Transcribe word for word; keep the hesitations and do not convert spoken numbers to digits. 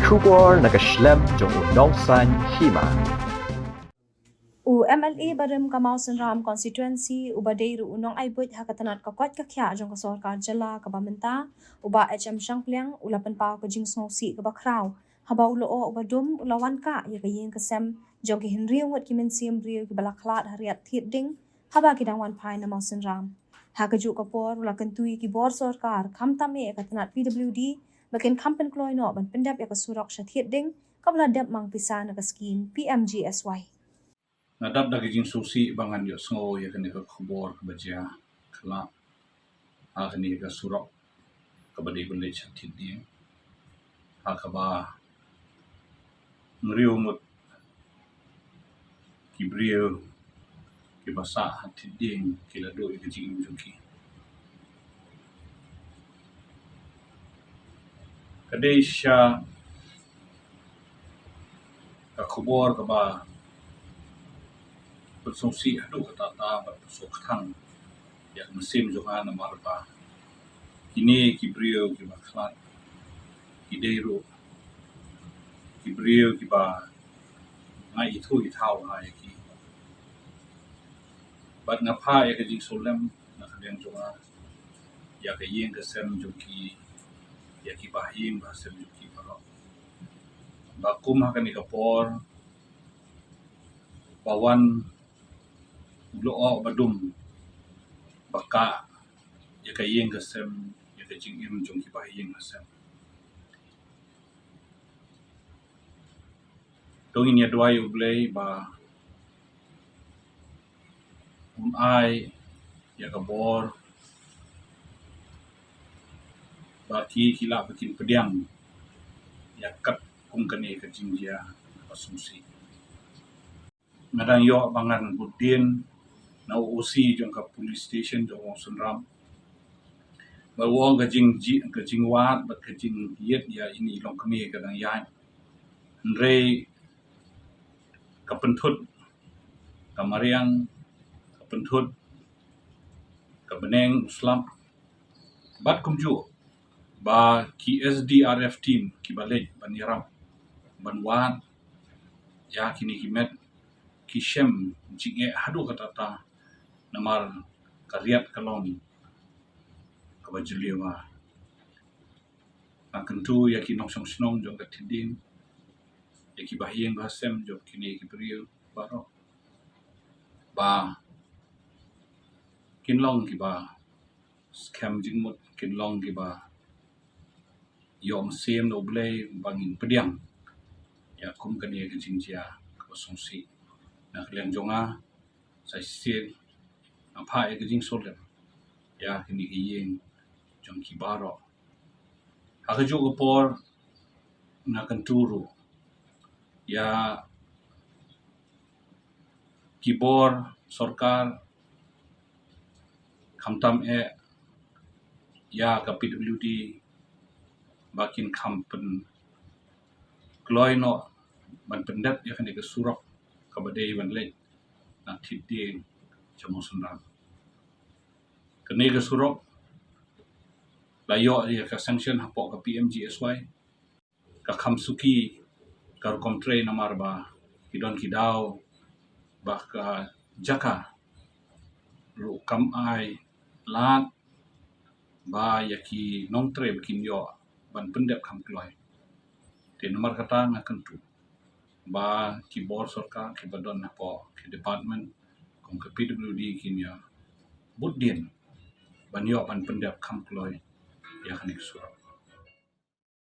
Khubor na ka shlem jong u Nongsaiñ Hima. U M L A barim ka Mawsynram constituency uba dei ruh u nongai buit ha ka tnat ka koit ka khiah jong ka sorkar jylla kaba mynta, u Bah H M Shangpliang, u la pynpaw ka jingsngewsih kaba khraw haba u lyoh uba dum u la wan kah ïa ka ïing ka sem jong ki hynriew ngut ki mynsiem briew kiba la khlad ha riat thied dieng haba ki dang wan phai na Mawsynram. Ha kajuh ka por u la kyntu ïa ki bor sorkar, khamtam eh ka tnat P W D, ba kin kham pynkloi noh ban pyndep ïa ka surok sha thied dieng kaba la dep mang pisa na ka skim P M G S Y. Nga dap da ka jingsngewsih ba ngan ïohsngew ïa kane ka khubor kaba jia, ka la ha kane ka surok kaba dei ban leit sha thied dieng, ha kaba hynriew ngut ki briew kiba sah ha thied dieng ki la duh ïa ka jingim jong ki. Ka dei shisha ka khubor kaba pynsngewsih haduh katta katta bad pynsngewkthang ïa ka mynsiem jong nga namar ba kine ki briew kiba khlad ki dei ruh ki briew kiba nga ithuh ithaw bha ïa ki. Bad nga phah ïa ka jingsngewlem na ka liang jong nga ïa ka ïing ka sem jong ki, ïa ki bahaïing bahasem jong ki baroh. Ba kum ha kane ka por ba wan u lyoh uba dum ba kah ïa ka ïing ka sem, ïa ka jingim jong ki bahaïing bahasem. To ngin ïa duwai U Blei ba un ai ïa ka bor ba ki, ki lah ba kin pdiang ïa kat kum kane ka jingjia kaba sngewsih. Nga dang ïoh ba ngan bud dien na u O C jong ka police station jong Mawsynram. Ba u ong ka jingji, ka jingwad bad ka jingïeit ïa ine i longkmie ka dang ïaid. Hynrei ka pynthut ka mariang, ka pynthut ka bneng u slap. Bad kumjuh ba ki S D R F team kiba leit ban ïarap ban wad ïa kine ki met ki shem jingeh haduh katta katta namar ka riat ka long kaba jylliew bha. Nga kyntu ïa ki nongshong shnong jong ka thied dieng, ïa ki bahaïing bahasem jong kine ki briew baroh ba kin long kiba skhem jingmut, kin long kiba ïoh mynsiem na U Blei ba ngin pdiang ïa kum kane ka jingjia kaba sngewsih. Na ka liang jong nga sa shisien nga phah ïa ka jingsngewlem ïa kine ki ïing jong ki baroh. Ha kajuh ka por nga kyntu ruh ïa ki bor sorkar, khamtam eh ïa ka P W D ba kin kham pynkloi noh ban pyndep ïa kane ka surok kaba dei ban leit na thied dieng sha Mawsynram. Kane ka surok la ïoh ïa ka sanction hapoh ka P M G S Y. Ka kham suki ka rukom trei namar ba ki don ki daw ba ka jaka ruh kam ai lad ba ïa ki nongtrei ba kin ïoh ban pyndep kham kloi. Te namar kata nga kyntu ba ki bor sorkar kiba don hapoh ki department kum ka P W D kin ïa bud dien ban ïoh ban pyndep kham kloi ïa kane ka surok.